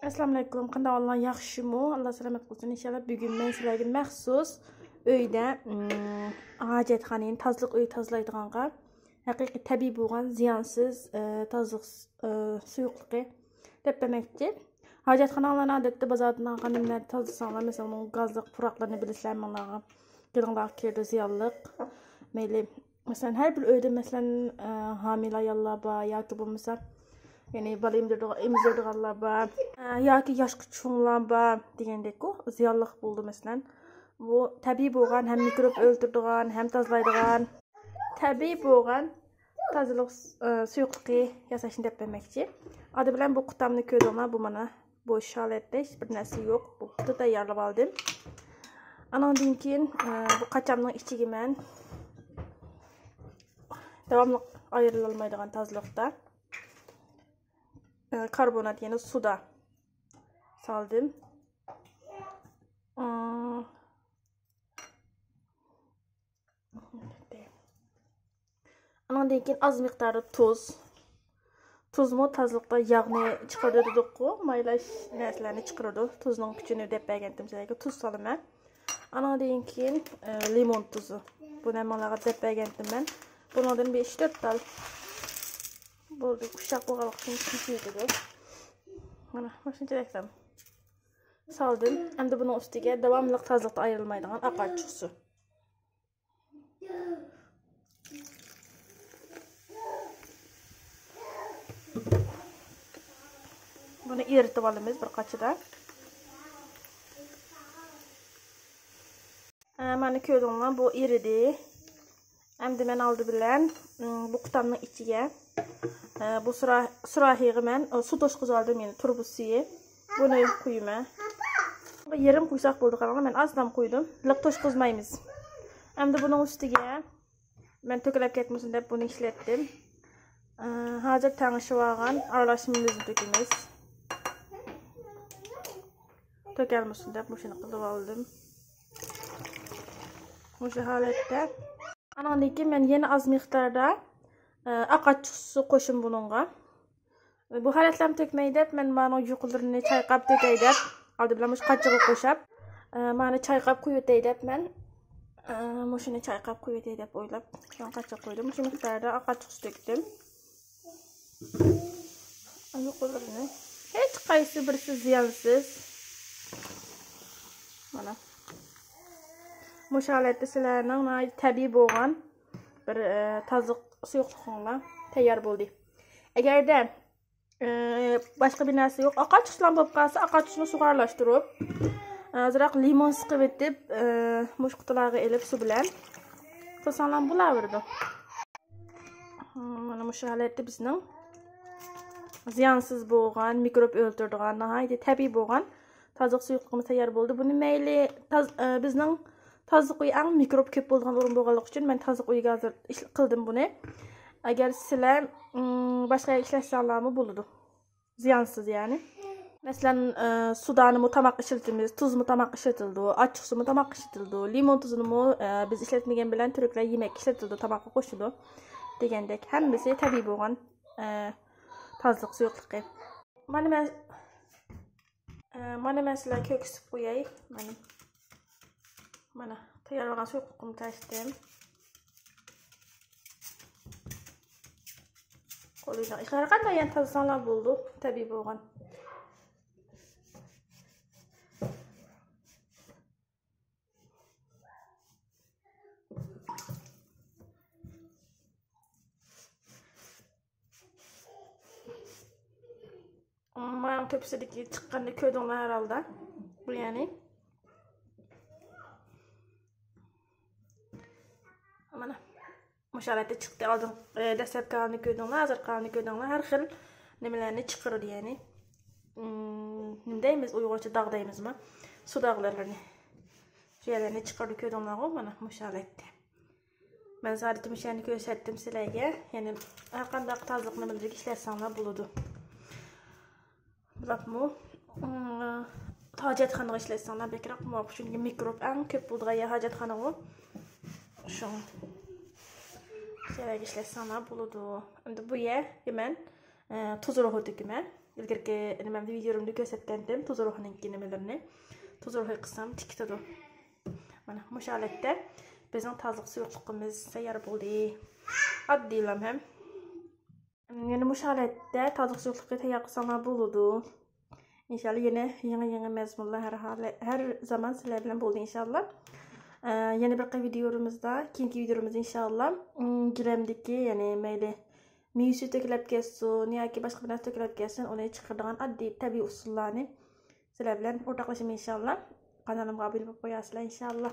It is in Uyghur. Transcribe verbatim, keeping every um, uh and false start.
ئەسسالامۇئەلەيكۇم، قانداق ئەھۋالىڭلار، ياخشىمۇ؟ ئاللا سالامەت قىلسۇن ئىنشاللا. بۈگۈن مەن سىلەرگە مەخسۇس ئۆيدە، ئىم، ھاجەتخانىنى، تازىلىق ئۆي تازىلايدىغانغا ھەقىقىي تەبىئىي بولغان زىيانسىز، ئە، تازىلىق، ئە، سۇيۇقلۇقى دەپ بەرمەكچى. ھاجەتخانىلارنى ئادەتتە بازاردىن ئالغان نېمىلەرنى تازىلىساڭلار، مەسىلەن، ئۇنىڭ گازلىق پۇراقلىرىنى بىلىسىلەر، ماڭىلارغا، گېلىڭلارغا كىرىدۇ زىيانلىق. مەيلى، مەسىلەن، ھەر بىر ئۆيدە، مەسىلەن، ئە، ھامىلە ئاياللار بار ياكى بولمىسا، يەنى بالا ئېمىزىدىغان، ئېمىزىدىغانلار بار، ئە، ياكى ياشقا چوڭلار بار دېگەندەككۇ، زىيانلىق بولىدۇ، مەسىلەن. بۇ تەبىئىي بولغان، ھەم مىكروب ئۆلتۈرىدىغان، ھەم تازىلايدىغان، تەبىئىي بولغان تازىلىق، ئە، سۇيۇقلۇقى ياساشنى دەپ بەرمەكچى. ئادى بىلەن بۇ قۇتامنى كۆردۈڭلار، بۇ مانا بوش ھالەتتە، ھېچ بىر نەرسە يوق. بۇ قۇتا تەييارلىۋالدىم. ئانىڭدىن كېيىن، ئە، بۇ قاچامنىڭ ئىچىگە مەن داۋاملىق ئايرىلالمايدىغان تازىلىقتا، ئە، كاربونات، يەنى سودا سالدىم. ئە، ئانىڭدىن كېيىن ئاز مىقداردا تۇز. تۇزمۇ تازىلىقتا ياغنى چىقىرىدۇ دېدۇققۇ، مايلاش نەرسىلەرنى چىقىرىدۇ. تۇزنىڭ كۈچىنى دەپ بەرگەنتىم سىلەرگە، تۇز سالىمەن. ئانىڭدىن كېيىن، ئە، لىمون تۇزى. بۇنى ھەممىڭلارغا دەپ بەرگەنتىم مەن. بۇنىڭدىن بىر ئۈچ تۆت تال بولدى، ئۇششاق بولغانلىقى ئۈچۈن شۇنچە يېتىدۇ. مانا، مۇشۇنچىلىك سالدىم. ئەمدى بۇنىڭ ئۈستىگە داۋاملىق تازىلىقتا ئايرىلمايدىغان ئاق ئاچچىق سۇ. بۇنى ئېرىتىپ ئالىمىز بىر قاچىدا. ئە، مانا كۆردۈڭلار، بۇ ئېرىدى. ئەمدى مەن ئالدى بىلەن، ئىم، بۇ قۇتامنىڭ ئىچىگە، ئە، بۇ سۇرا-، سۇراھىغا مەن، ئە، سۇ توشقۇزۇۋالدىم، يەنى تۇرۇبا سۈيى. بۇنى قۇيىمەن. يېرىم قۇيساق بولىدۇ، قاراڭلار، مەن ئازدام قۇيدۇم. لىق توشقۇزمايمىز. ئەمدى بۇنىڭ ئۈستىگە مەن تۆكۈلۈپ كەتمىسۇن دەپ بۇنى ئىشلەتتىم. ئە، ھازىر تەڭشىۋالغان ئارىلاشمىمىزنى تۆكىمىز. تۆكەلمىسۇن دەپ مۇشۇنى قىلىۋالدىم. مۇشۇ ھالەتتە. ئانىڭدىن كېيىن مەن يەنە ئاز مىقداردا، ئە، ئاق ئاچچىق سۇ قوشۇم بۇنىڭغا. بۇ ھالەتلەرنى تۆكمەي دەپ، مەن مانا يۇقىلىرىنى چايقاپ تۆكەي دەپ، ئالدى بىلەن مۇشۇ قاچىغا قوشاپ، ئە، مانا چايقاپ قۇيۇۋېتەي دەپ مەن، ئە، مۇشۇنى چايقاپ قۇيۇۋېتەي دەپ ئويلاپ، شۇڭا قاچىغا قويدۇم. مۇشۇ مىقداردا ئاق ئاچچىق سۇ تۆكتۈم. يۇقىلىرىنى ھېچ قايسى بىرسى زىيانسىز. مانا. مۇشۇ ھالەتتە سىلەرنىڭ ناھايىتى تەبىئىي بولغان بىر، ئە، تازىلىق سۇيۇقلۇقۇڭلار تەييار بولدى. ئەگەردە، ئە، باشقا بىر نەرسە يوق، ئاق ئاچچىق سۇلام بولۇپ قالسا، ئاق ئاچچىقنى سۇغا ئارىلاشتۇرۇپ، ئازراق لىمون سىقىۋېتىپ، ئە، مۇشۇ قۇتىلارغا ئېلىپ سۇ بىلەن قىلساڭلار بولاۋېرىدۇ. مانا مۇشۇ ھالەتتە بىزنىڭ زىيانسىز بولغان، مىكروب ئۆلتۈرىدىغان، ناھايىتى تەبىئىي بولغان تازىلىق سۇيۇقلۇقىمىز تەييار بولدى. بۇنى مەيلى تاز-، ئە، بىزنىڭ تازىلىق ئۆيى ئەڭ مىكروب كۆپ بولىدىغان ئورۇن بولغانلىقى ئۈچۈن مەن تازىلىق ئۆيىگە ھازىر ئىش-، قىلدىم بۇنى. ئەگەر سىلەر، ئىم، باشقا يەرگە ئىشلەتسەڭلارمۇ بولىدۇ. زىيانسىز يەنى. مەسىلەن، ئە، سودانىمۇ تاماققا ئىشلىتىمىز، تۇزمۇ تاماققا ئىشلىتىلىدۇ، ئاچچىقسۇمۇ تاماققا ئىشلىتىلىدۇ، لىمون تۇزىنىمۇ، ئە، بىز ئىشلەتمىگەن بىلەن تۈركلەر يېمەككە ئىشلىتىدۇ، تاماققا قوشىدۇ دېگەندەك ھەممىسى تەبىئىي بولغان، ئە، تازىلىق سۇيۇقلۇقى. مانا مەن، ئە، مانا مەن سىلەرگە كۆرسىتىپ قوياي. مانا، مانا تەييارلىغان سۇيۇقلۇقۇمنى تاشتىم. قولىدا ھەر قانداق يەنى تازىساڭلار بولىدۇ، تەبىئىي بولغان. مانا تۆپىسىدىكى چىققاننى كۆردۈڭلار ھەر ھالدا. بۇ يەنى. مانا. مۇشۇ ھالەتتە چىقتى. ئالدىن، ئە، دەسلەپكى ھالىنى كۆردۈڭلار، ھازىرقى ھالىنى كۆردۈڭلار. ھەر خىل نېمىلەرنى چىقىرىدۇ، يەنى، ئىم، نېمە دەيمىز، ئۇيغۇرچە داغ دەيمىزمۇ؟ سۇ داغلىرىنى. شۇ يەرلەرنى چىقىرىدۇ، كۆردۈڭلارغۇ، مانا مۇشۇ ھالەتتە. مەن زادى مۇشۇ يەرنى كۆرسەتتىم سىلەرگە. يەنى ھەر قانداق تازىلىق نېمىلىرىگە ئىشلەتسەڭلار بولىدۇ. بولۇپمۇ، ئىم، ھاجەتخانىغا ئىشلەتسەڭلار بەكرەك مۇۋاپىق، چۈنكى مىكروب ئەڭ كۆپ بولىدىغان يەر ھاجەتخانىغۇ. شۇڭا شۇ يەرگە ئىشلەتسەڭلار بولىدۇ. ئەمدى بۇ يەرگە مەن، ئە، تۇز روھى تۆكىمەن. ئىلگىرىكى نېمەمدە، ۋىدىيولىرىمدا كۆرسەتكەنتىم تۇز ئۇرۇقنىڭكى نېمىلىرىنى. تۇز ئۇرۇقى قىلسام تىكىتىدۇ. مانا مۇشۇ ھالەتتە بىزنىڭ تازىلىق سۇيۇقلۇقىمىز تەييار بولدى. ئاددىيلام ھەم. يەنە مۇشۇ ھالەتتە تازىلىق سۇيۇقلۇقى تەييار قىلساڭلار بولىدۇ. ئىنشاللا يەنە يېڭى يېڭى مەزمۇنلار ھەر ھال، ھەر زامان سىلەر بىلەن بولىدۇ ئىنشاللا. ئە، يەنە بىر قېتىم ۋىدىيولىرىمىزدا، كېيىنكى ۋىدىيولىرىمىزدا ئىنشاللا، ئىم، گىلەمدىكى، يەنى مەيلى مېۋە سۈيى تۆكۈلۈپ كەتسۇن ياكى باشقا بىر نەرسە تۆكۈلۈپ كەتسۇن، ئۇنى چىقىرىدىغان ئاددىي تەبىئىي ئۇسۇللارنى سىلەر بىلەن ئورتاقلىشىمەن ئىنشاللا. قانىلىمغا ئابۇنە بولۇپ قويارسىلەر ئىنشاللا.